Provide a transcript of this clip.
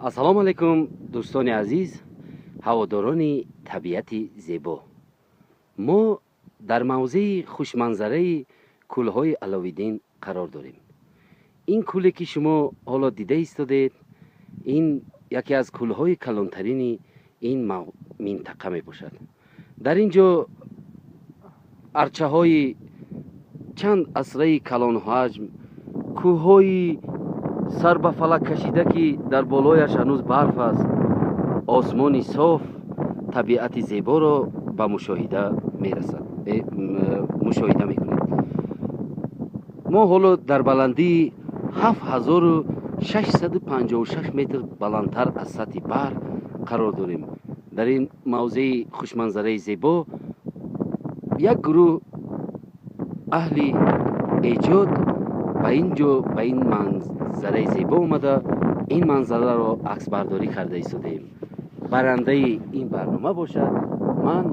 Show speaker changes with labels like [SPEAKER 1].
[SPEAKER 1] Ассалому алайкум, дӯстони азиз, ҳаводорони табиати зебо. Мо дар мавзеи хушманзараи кӯлҳои Аловиддин қарор дорем. Ин кӯле, ки шумо ҳоло дида истодед, ин яке аз кӯлҳои калонтарини ин минтақа мебошад. Дар ин ҷо арчаҳои чанд асраи калонҳаҷм, кӯҳҳои сар ба фалак кашида, ки дар болояш ҳанӯз барф аст, осмони соф, табиати зеборо ба мушоҳида мерасад, мушоҳида мекунед. Мо ҳоло дар баландии 7656 метр баландтар аз сатҳи баҳр қарор дорем. Дар ин мавзеи хушманзараи зебо як гурӯҳ аҳли эҷод ба ин ҷо, ба ин манзараи зебо омада, ин манзараро аксбардорӣ карда истодаем. Барандаи ин барнома бошад ман.